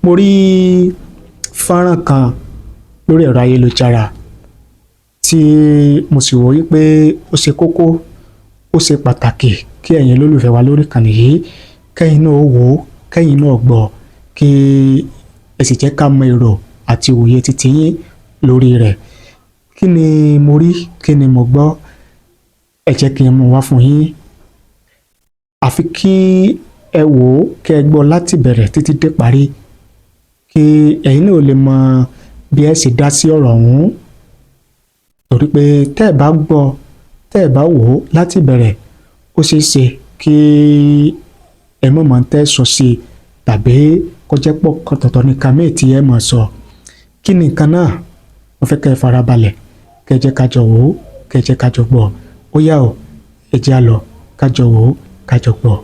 Mo rí fọ́nrán kan lórí ẹ̀rọ ayélujára tí mo sì wò wípé ó ṣe kókó, ó ṣe pàtàkì kí ẹ̀yin olólùfẹ́ wa lórí ìkànnì yìí kẹ́yìn náà wò ó, kẹ́yìn náà gbọ́, kí ẹ sì jẹ́ ká mọ èrò àti òye titi yín lórí rẹ̀. Kí ni mo rí? Kí ni mo gbọ́? Ẹ jẹ́ kí n mú wá fún yín. Àfi kí ẹ wò ó, kí ẹ gbọ́ láti bẹ̀rẹ̀ títí dé parí, kí ẹ̀yin náà lè mọ bí ẹ ṣe dá sí ọ̀rọ̀ ọ̀hún, torí pé tẹ́ ẹ bá gbọ́, tẹ́ ẹ bá wò ó láti bẹ̀rẹ̀, ó ṣeé ṣe kí ẹ mọ̀ mọ̀ tẹ́ sọ sí i, tàbí kó jẹ́ pọ̀ tọ̀tọ̀ nìkan míì tí ẹ mọ̀ sọ. Kí ni nǹkan náà? Mo fẹ́ kẹ́ ẹ farabalẹ̀, kẹ́ ẹ jẹ́ ká jọ wò ó, kẹ́ ẹ jẹ́ ká jọ gbọ́. Ó yá o, ẹ jẹ́ á lọ ká jọ wò ó, ká jọ gbọ́.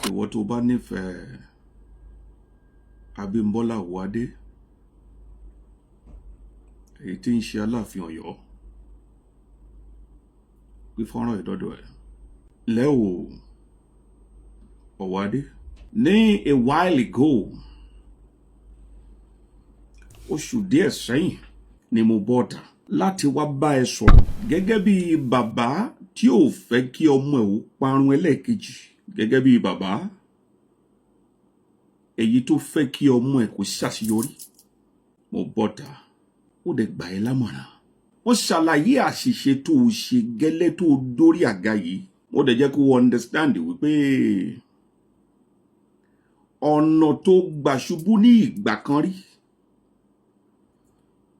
Ìwọ tó bá nífẹ̀ẹ́ Abímbọ́lá Ọwọ́adé, èyí tí ń ṣe Aláàfin Ọ̀yọ́, pé fọ́nrán ìdọ́dọ̀ ẹ̀ lẹ́ o. Ọwọ́adé, ní a while ago, oṣù díẹ̀ sẹ́yìn ni mo bọ́ta láti wá bá ẹ sọ̀rọ̀ gẹ́gẹ́ bí bàbá tí ò fẹ́ kí ọmọ ẹ̀ ó parun ẹlẹ́ẹ̀kejì, gẹ́gẹ́ bí bàbá èyí tó fẹ́ kí ọmọ ẹ̀ kó ṣàṣeyọrí. Mo bọ́ta, ó dẹ̀ gbà ẹ́ lámọ̀ràn. Wọ́n ṣàlàyé àṣìṣe tó o ṣe gẹ́lẹ́ tó o dórí àga yìí. Mo dẹ̀ jẹ́ kó o understand wípé ọ̀nà tó gbà ṣubú ní ìgbà kan rí,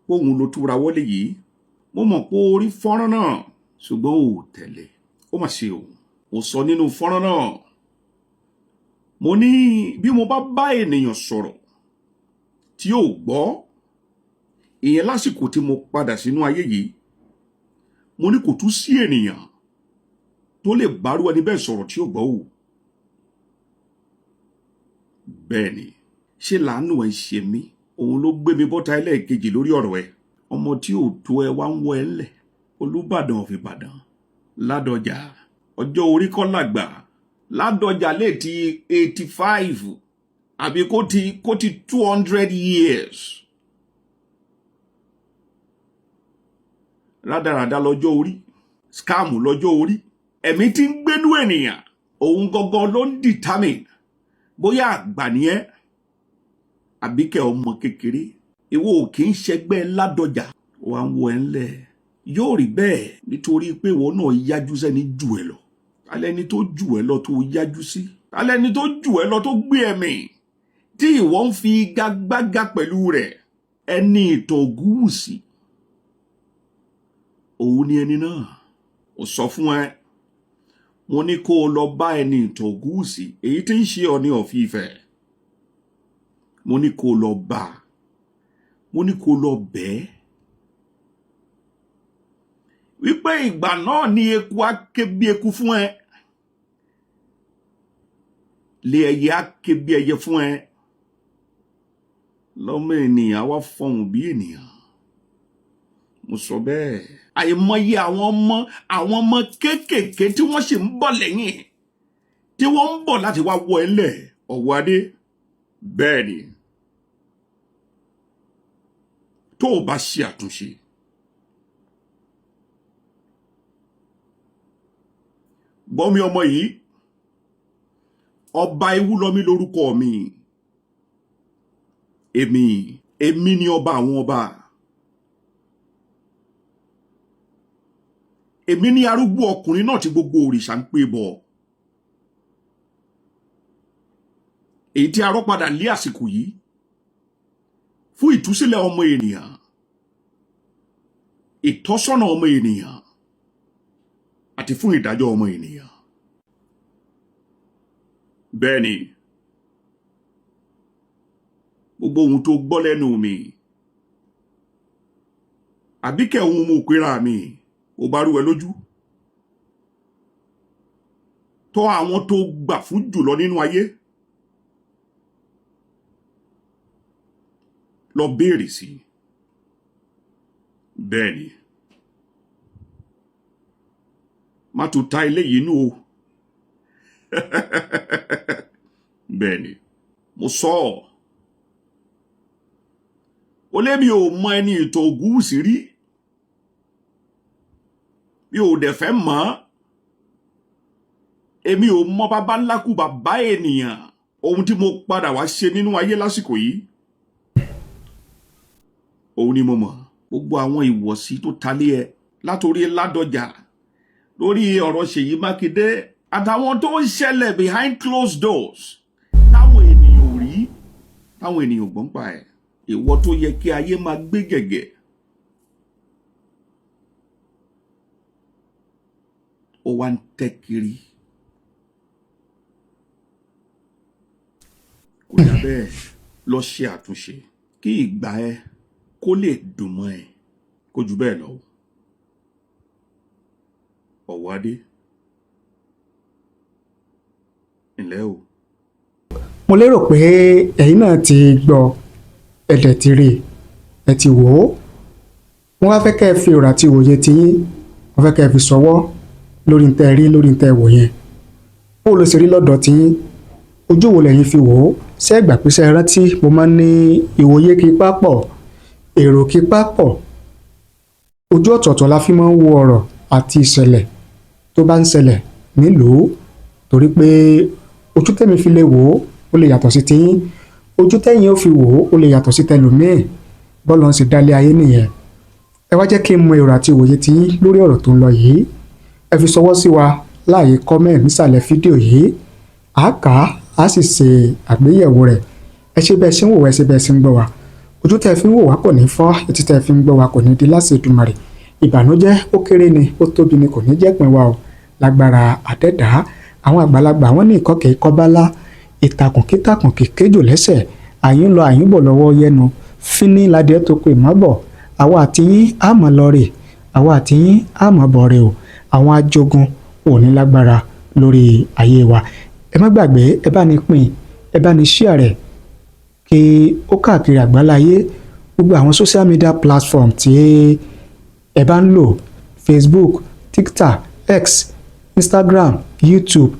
póun ló túra wọlé yìí. Mo mọ̀ pé o rí fọ́nrán náà, ṣùgbọ́n ò tẹ̀lé. Ó mà ṣe o. Mo sọ nínú fọ́nrán náà, mo ní bí mo bá bá ènìyàn sọ̀rọ̀ tí ò gbọ́, ìyẹn lásìkò tí mo padà sínú ayé yìí, mo ní kò tún sí ènìyàn tó lè bárú ẹni bẹ́ẹ̀ sọ̀rọ̀ tí ò gbọ́ o. Bẹ́ẹ̀ ni, ṣé làánú ẹ̀ ṣe mí? Òun ló gbé mi bọ́ta ẹlẹ́ẹ̀kejì lórí ọ̀rọ̀ ẹ̀. Ọmọ tí ò tó ẹ wá ń wọ ẹ ńlẹ̀. Olúbàdàn of Ìbàdàn, Ládọjà, ọjọ́ orí kọ́ làgbà. Ládọjà lè ti 85 àbí kó ti 200 years. Rádaràda lọ́jọ́ orí, scam lọ́jọ́ orí. Ẹ̀mí tí ń gbénú ènìyàn, òun gangan ló ń determine bóyá àgbà ni ẹ́ àbíkẹ́ ọmọ kékeré. Ìwọ ò kì í ṣẹgbẹ́ Ládọjà, wà ń wọ ẹ ńlẹ̀. Yóò rí bẹ́ẹ̀ nítorí pé ìwọ náà yájú sẹ́ni jù ẹ lọ. Alẹ́ni tó jù ẹ lọ tó yájú sí, alẹ́ni tó jù ẹ lọ tó gbé ẹ̀mí tí ìwọ ń fi gagbága pẹ̀lú rẹ̀, ẹni ìtàn Ògúnwùsì, òun ni ẹni náà. Ó sọ fún ẹ, mo ní kó o lọ bá ẹni ìtàn Ògúnwùsì, èyí tí ń ṣe Ọọ̀ni of Ifẹ̀. Mo ní kó o lọ bá, mo ní kó o lọ bẹ́ẹ̀ wípé ìgbà náà ni eku á ké bí eku fún ẹ, lé ẹyẹ á ké bí ẹyẹ fún ẹ, lọ́mọ ènìyàn wá fọhùn bí ènìyàn. Mo sọ bẹ́ẹ̀. Àìmọye àwọn ọmọ kéékèèké tí wọ́n sì ń bọ̀ lẹ́yìn, tí wọ́n ń bọ̀ láti wá wọ ẹlẹ̀ Ọ̀wọ́adé. Bẹ́ẹ̀ ni, tó o bá ṣe àtúnṣe, gbọ́ mi ọmọ yìí, ọba Ewúlọ́mí lórúkọ mi. Èmi ni ọba àwọn ọba. Èmi ni arúgbó ọkùnrin náà tí gbogbo òrìṣà ń pè bọ̀, èyí tí arọ́ padà lé àsìkò yìí fún ìtúsílẹ̀ ọmọ ènìyàn, ìtọ́sọ́nà ọmọ ènìyàn àti fún ìdájọ́ ọmọ ènìyàn. Bẹ́ẹ̀ ni, gbogbo ohun tó gbọ́ lẹ́nu mi, àbíkẹ́ ohun mo pera mi, ó bá rú ẹ lójú, tọ́ àwọn tó gbà fún jùlọ nínú ayé. Lọ béèrè sí i. Bẹ́ẹ̀ ni, má tún ta eléyìí nù o. Bẹ́ẹ̀ ni, mo sọ ọ́, ó lé mi ò mọ ẹni ìtọ̀ Ògúnwùsì rí, mi ò dẹ̀ fẹ́ mọ̀ ọ́. Èmi ò mọ bàbá ńlá kú bàbá ènìyàn. Ohun tí mo padà wá ṣe nínú ayé lásìkò yìí, òun ni mo mọ̀. Gbogbo àwọn ìwọ̀sí tó talé ẹ látòrí Ládọjà, lórí ọ̀rọ̀ Ṣèyí Mákindé, àtàwọn tó ń ṣẹlẹ̀ behind closed doors táwọn ènìyàn ò rí, táwọn ènìyàn ò gbọ́n pa ẹ̀, ìwọ tó yẹ kí ayé máa gbé gẹ̀gẹ̀, ó wá ń tẹ́ kiri. Kò dà bẹ́ẹ̀. Lọ ṣe àtúnṣe kí ìgbà ẹ kó lè dùn mọ́ ẹ, kó jù bẹ́ẹ̀ lọ. Ọ̀wádé, ǹlẹ́ o. Mo lérò pé ẹ̀yin náà ti gbọ́, ẹ dẹ̀ ti rí, ẹ ti wò ó. Wọ́n wá fẹ́ kẹ́ ẹ fi ọ̀rọ̀ àti ìwòye tiyín, wọ́n fẹ́ kẹ́ ẹ fi ṣọwọ́ lórí ń tẹ́ rí, lórí ń tẹ́ wò yẹn. Bó ló ṣe rí lọ́dọ̀ tiyín? Ojú wo lẹ̀yin fi wò ó? Ṣé ẹ gbà pé, ṣé ẹ rántí mo máa ń ní ìwòye kí pápọ̀, èrò kí pápọ̀? Ojú ọ̀tọ̀ọ̀tọ̀ la fi máa ń wo ọ̀rọ̀ àti ìṣẹ̀lẹ̀ tó bá ń ṣẹlẹ̀ nílùú, torí pé ojú tẹ́mi fi lè wò ó, ó lè yàtọ̀ sí tiyín. Ojú tẹ́yin ó fi wò ó, ó lè yàtọ̀ sí tẹlòmíì. Bọ́lọ̀ ń ṣe dálé ayé nìyẹn. Ẹ wá jẹ́ kí n mọ èrò àti ìwòye tiyín lórí ọ̀rọ̀ tó ń lọ yìí. Ẹ fi ṣọwọ́ sí wa láàyè comment nísàlẹ̀ fídíò yìí. À á kà á, á sì ṣe àgbéyẹ̀wò rẹ̀. Ẹ ṣé bẹ́ẹ̀ ṣe ń wò wá, ẹ ṣé bẹ́ẹ̀ ṣe ń gbọ́ wa. Ojú tẹ́ ẹ fi ń wò wá kò ní fọ́, etí tẹ́ ẹ fi ń gbọ́ wa kò ní di láṣẹ Èdùmàrè. Ìbànújẹ́, ó kéré ni, ó tóbi ni, kò ní jẹ́ ìpín wa o. Lágbára àdẹ́dàá, àwọn àgbàlagbà wọ́n ní ìkọ́ kìí kọ́bálá, ìtàkùn kítàkùn kì í kéjò lẹ́sẹ̀, àyín lọ àyín bọ̀ lọ́wọ́ yẹnu, fíní ládìẹ tó kó ìmọ̀bọ̀. Àwa àti yín á mọ̀ lọ rè, àwa àti yín á mọ̀ bọ̀ rè o. Àwọn ajogun ò ní lágbára lórí ayé wa. Ẹ má gbàgbé, ẹ bá ní pín, ẹ bá ní share rẹ̀ kí ó káàkiri àgbáláyé. Gbogbo àwọn social media platform tí ẹ bá ń lò, Facebook, TikTok, X, Instagram, YouTube,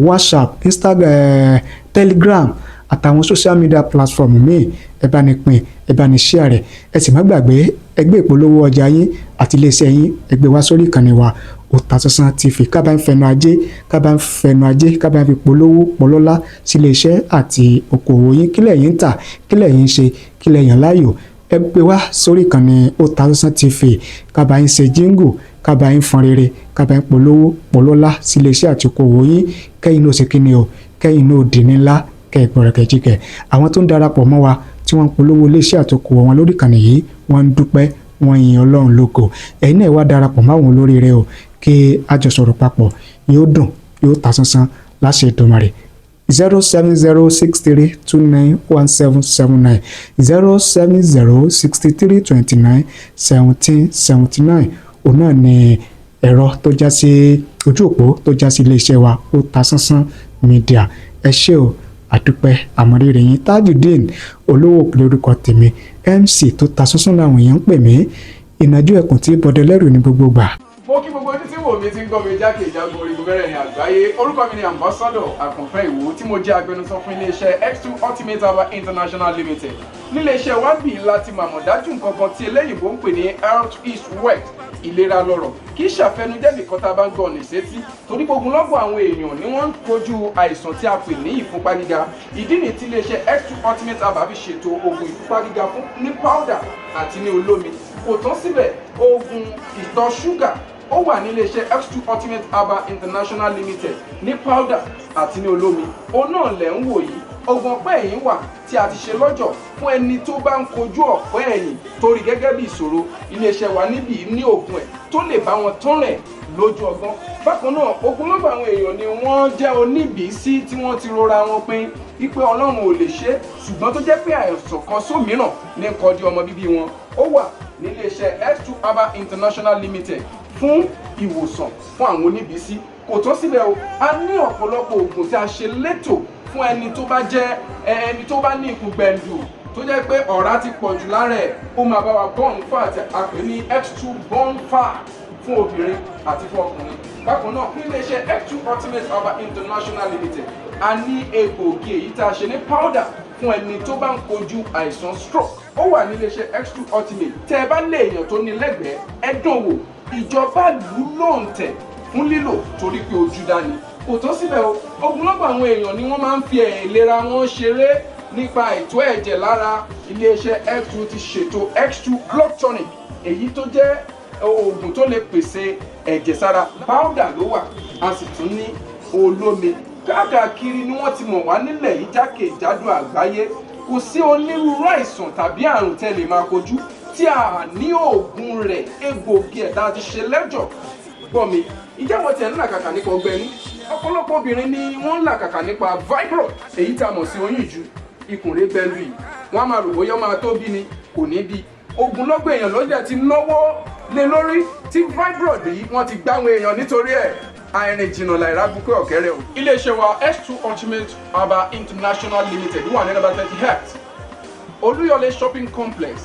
WhatsApp, Instagram, Telegram àtàwọn social media platform míì, ẹ bá ní pín, ẹ bá ní share rẹ̀. Ẹ sì má gbàgbé, ẹ gbé ìpolówó ọjà yín àti iléeṣẹ́ yín, ẹ gbé wá sórí ìkànnì wa Otasansan TV, ká bá ń fẹnu ajé, ká bá ń fẹnu ajé, ká bá ń fi polówó pọlọ́lá sí iléeṣẹ́ àti okòwò yín. Kílẹ̀ yín ń tà, kílẹ̀ yín ń ṣe, kílẹ̀ yàn láàyò, ẹ gbé wá sórí ìkànnì Otasansan TV, ká bá yín ṣe jíngù, ká bá yín fọn rere, ká bá yín polówó pọlọ́lá sí iléeṣẹ́ àti okòwò yín, kẹ́yìn náà ṣe kíni o, kẹ́yìn náà dì ní ńlá, kẹ́ ẹ gbọ́rọ̀ kẹ́jíkẹ́. Àwọn tó ń darapọ̀ mọ́ wa tí wọ́n ń polówó iléeṣẹ́ àti okòwò wọn lórí ìkànnì yìí, wọ́n ń dúpẹ́, wọ́n yin Ọlọ́run lógo. Ẹ̀yin náà wá darapọ̀ máwọn olóríire o, kí a jọ sọ̀rọ̀ papọ̀, yóò dùn, yóò ta sánsán láṣẹ Èdùmàrè. 07063291779, 07063291779, òun náà ni ẹ̀rọ tó já sí ojú òpó tó já sí iléeṣẹ́ wa Otasansan Media. Ẹ ṣé o, àdúpẹ́, àmọ̀rírì yín. Tajudeen Olówó lórúkọ tèmi, MC tó ta sánsán làwọn èèyàn ń pè mí, ìnàjú ẹkùn tí bọdẹlẹ́rù ní gbogbo gbà. Mo kí gbogbo ojú tí wò mí, tí ń gbọ́ mi jákèjádò orígun mẹ́rẹ̀ẹ̀rin àgbáyé. Orúkọ mi ni Ambassador Àkànfẹ́ Ìwò, tí mo jẹ́ agbẹnusọ fún iléeṣẹ́ X2 Ultimate Herbal International Limited. Níléeṣẹ́ wa bí láti màmọ̀ dájú nǹkan kan tí eléyìnbó ń pè ní health is wealth, ìlera lọ́rọ̀. Kì í ṣàfẹnujẹ́ nìkan tá a bá ń gbọ́ ọ̀nà ìsétí, torí gbogbo lọ́gbọ̀n àwọn èèyàn ni wọ́n ń kojú àìsàn tí a pè ní ìfúnpá gíga. Ìdí nìyí tí iléeṣẹ́ X2 Ultimate Herbal fi ṣètò oògùn ìfúnpá gíga fún ní powder àti ní olómi. Kò tán síbẹ̀, oògùn ìtọ̀ ṣúgà ó wà ní iléeṣẹ́ X2 Ultimate Herbal International Limited ní powder àti ní olómi. Òun náà lẹ̀ ń wò yìí. Oògùn ọ̀pẹ́ ẹ̀yìn wà tí a ti ṣe lọ́jọ̀ fún ẹni tó bá ń kojú ọ̀pẹ́ ẹ̀yìn torí gẹ́gẹ́ bí ìṣòro. Iléeṣẹ́ wa níbí ní oògùn ẹ̀ tó lè bá wọn tán rẹ̀ lójú ọgbọ́n. Bákan náà, ogunlọ́gọ̀ àwọn èèyàn ni wọ́n jẹ́ oníbìísí tí wọ́n ti rora wọn pin wípé Ọlọ́run ò lè ṣe é, ṣùgbọ́n tó jẹ́ pé àìsàn kan sómìíràn ní kọjú ọmọ bíbí wọn. Ó wà níléeṣẹ́ X2 Herbal International Limited fún ìwòsàn fún àwọn oníbìísí. Kò tán síbẹ̀ o, a ní ọ̀pọ̀lọpọ̀ oògùn tí a ṣe létò fún ẹni tó bá jẹ́ ẹni tó bá ní ikùn gbẹ̀ǹdù. Tó jẹ́ pé ọ̀rá ti pọ̀ jù lára ẹ̀, ó máa bá wa burn fat, a pè ní X2 Burn Fat, fún obìnrin àti fún ọkùnrin. Bákan náà, ní iléeṣẹ́ X2 Ultimate Herbal International Limited, a ní egbòogi èyí tá a ṣe ní powder fún ẹni tó bá ń kojú àìsàn stroke. Ó wà ní iléeṣẹ́ X2 Ultimate. Tẹ́ ẹ bá lé èèyàn tó ní lẹ́gbẹ̀ẹ́, ẹ dán wò. Ìjọba lù ú lóǹtẹ̀ fún lílò torí pé ojú dání. Kò tó síbẹ̀ o, ogunlọ́gọ̀ àwọn èèyàn ni wọ́n máa ń fi ìlera wọn ṣeré nípa ètò ẹ̀jẹ̀ lára. Iléeṣẹ́ X2 ti ṣètò X2 Blood Tonic, èyí tó jẹ́ oògùn tó lè pèsè ẹ̀jẹ̀ sára. Powder ló wà, a sì tún ní olómi. Káàkiri ni wọ́n ti mọ̀ wá nílẹ̀ yìí, jákèjádò àgbáyé. Kò sí onírúurú àìsàn tàbí àrùn tẹ́ lè máa kojú tí a ní oògùn rẹ̀, egbòogi ẹ̀ tá a ti ṣe lẹ́jọ̀. Gbọ́ mi, ìjẹ́ wọ́n tiẹ̀ ń làkàkà nípa ọgbẹ́ inú? Ọ̀pọ̀lọpọ̀ obìnrin ni wọ́n ń làkàkà nípa fibroid, èyí tá a mọ̀ sí oyún ìju. Ikùn rẹ̀ bẹ́ẹ̀ lù yìí, wọ́n á máa rò bóyá ó máa tó bí ni, kò ní bí. Ogunlọ́gọ̀ èèyàn ló jẹ́ ti náwó lé lórí tí fibroid yìí, wọ́n ti gbáwọn èèyàn nítorí ẹ̀. Àìrìn jìnnà làìrá bukẹ́ ọ̀kẹ́rẹ́ o. Iléeṣẹ́ wa, S2 Ultimate Herbal International Limited, wà ní number 38, Olúyọ̀lé Shopping Complex,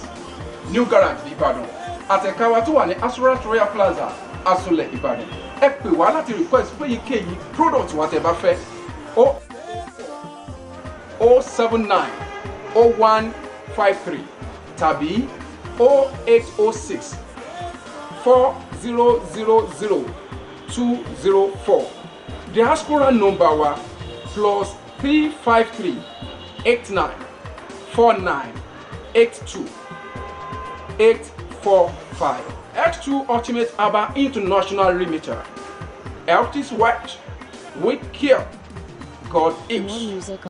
New Garage, Ìbàdàn, àtẹ̀ka wa tó wà ní Asurat Royal Plaza, Asunlẹ̀, Ìbàdàn. Ẹ pè wá láti request fún èyíkéyìí product wa tẹ́ bá fẹ́: 079 0153 tàbí 0806 4000 204. Diaspora number wa, +353 89 49 82 845. X2 Ultimate Herbal International Limited. Health is wealth. We care. God More is. music.